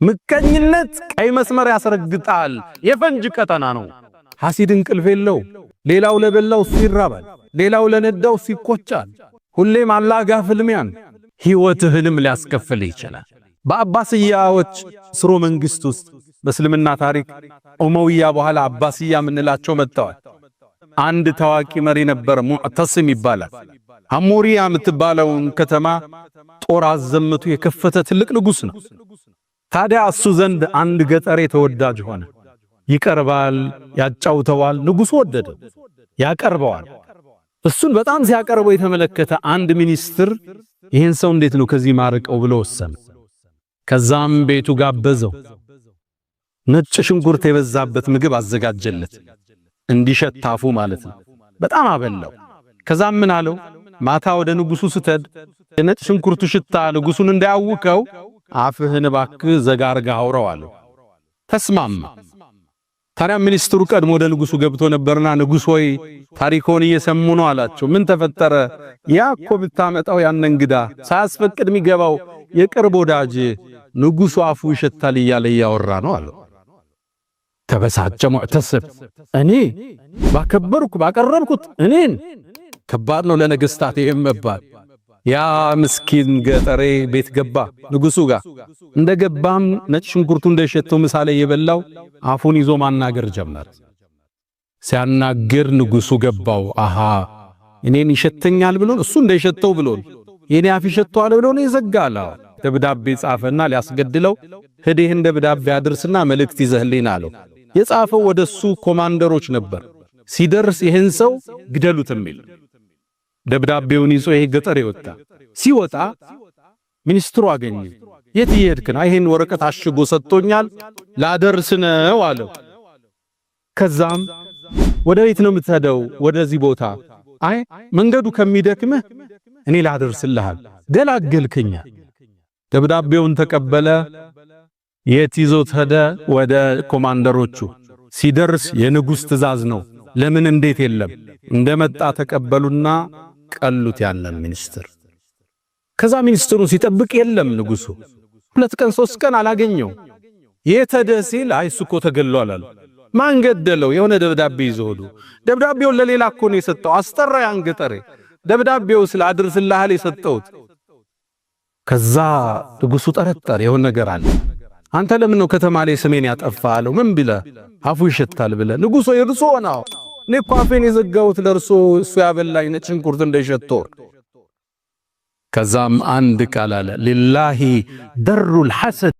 ምቀኝነት ቀይ መስመር ያስረግጣል። የፈንጅ ቀጠና ነው። ሐሲድ እንቅልፍ የለው። ሌላው ለበላው እሱ ይራባል። ሌላው ለነዳው እሱ ይቆጫል። ሁሌም አላህ ጋር ፍልሚያን ሕይወትህንም ሊያስከፍል ይችላል። በአባስያዎች ስርወ መንግስት ውስጥ በእስልምና ታሪክ ኡመውያ በኋላ አባስያ የምንላቸው መጥተዋል። አንድ ታዋቂ መሪ ነበር፣ ሙዕተስም ይባላል። አሞሪያ የምትባለውን ከተማ ጦር አዘምቶ የከፈተ ትልቅ ንጉስ ነው። ታዲያ እሱ ዘንድ አንድ ገጠሬ ተወዳጅ ሆነ። ይቀርባል፣ ያጫውተዋል። ንጉሱ ወደደ፣ ያቀርበዋል። እሱን በጣም ሲያቀርበው የተመለከተ አንድ ሚኒስትር ይህን ሰው እንዴት ነው ከዚህ ማርቀው ብሎ ወሰነ። ከዛም ቤቱ ጋበዘው። ነጭ ሽንኩርት የበዛበት ምግብ አዘጋጀለት፣ እንዲሸታፉ ማለት ነው። በጣም አበላው። ከዛም ምን አለው? ማታ ወደ ንጉሱ ስትሄድ የነጭ ሽንኩርቱ ሽታ ንጉሱን እንዳያውከው አፍህን እባክህ ዘጋ አርገህ አውራው አለው። ተስማማ። ታዲያ ሚኒስትሩ ቀድሞ ወደ ንጉሱ ገብቶ ነበርና ንጉሥ ሆይ ታሪኮን እየሰሙ ነው አላቸው። ምን ተፈጠረ? ያ እኮ ብታመጣው ያን እንግዳ ሳያስፈቅድ የሚገባው የቅርብ ወዳጅ ንጉሱ አፉ ይሸታል እያለ እያወራ ነው አለው። ተበሳጨ ሙዕተስብ። እኔ ባከበርኩ ባቀረብኩት እኔን ከባድ ነው ለነገስታት ይሄም መባል። ያ ምስኪን ገጠሬ ቤት ገባ ንጉሱ ጋር። እንደገባም ነጭ ሽንኩርቱ እንደሸተው ምሳሌ የበላው አፉን ይዞ ማናገር ጀመረ። ሲያናግር ንጉሱ ገባው። አሃ እኔን ይሸተኛል ብሎ እሱ እንደሸተው ብሎ የኔ አፍ ይሸተዋል ብሎ ነው ይዘጋል። ደብዳቤ ጻፈና ሊያስገድለው ሂድ ይህን ደብዳቤ አድርስና መልእክት ይዘህልኝ አለው። የጻፈው ወደሱ ኮማንደሮች ነበር። ሲደርስ ይህን ሰው ግደሉት የሚል ደብዳቤውን ይዞ ይሄ ገጠር ይወጣ። ሲወጣ ሚኒስትሩ አገኘ። የት እየሄድክ ነው? ይሄን ወረቀት አሽጎ ሰጥቶኛል ላደርስ ነው አለው። ከዛም ወደ ቤት ነው የምትሄደው? ወደዚህ ቦታ። አይ መንገዱ ከሚደክምህ እኔ ላደርስልሃል፣ ገላገልከኛ። ደብዳቤውን ተቀበለ። የት ይዞት ሄደ? ወደ ኮማንደሮቹ። ሲደርስ የንጉሥ ትእዛዝ ነው። ለምን እንዴት የለም። እንደመጣ ተቀበሉና ቀሉት ያንን ሚኒስትር። ከዛ ሚኒስትሩን ሲጠብቅ የለም ንጉሱ። 2 ቀን 3 ቀን አላገኘው። የት ሄደ ሲል አይ እሱ እኮ ተገሏል አሉ። ማን ገደለው? የሆነ ደብዳቤ ይዞ ሄዱ። ደብዳቤውን ለሌላ እኮ ነው የሰጠው። አስጠራ ያን ገጠሬ። ደብዳቤው ስለ አድርስልሃል የሰጠውት። ከዛ ንጉሱ ጠረጠር፣ የሆነ ነገር አለ። አንተ ለምን ነው ከተማ ላይ ስሜን ያጠፋ አለው። ምን ብለ? አፉ ይሸታል ብለ። ንጉሱ የርሶ ነው። እኔ እኮ አፌን የዘጋሁት ለርሶ እሱ ያበላኝ ነጭ ሽንኩርት እንዳይሸተው። ከዛም አንድ ቃል አለ፣ لله در الحسد።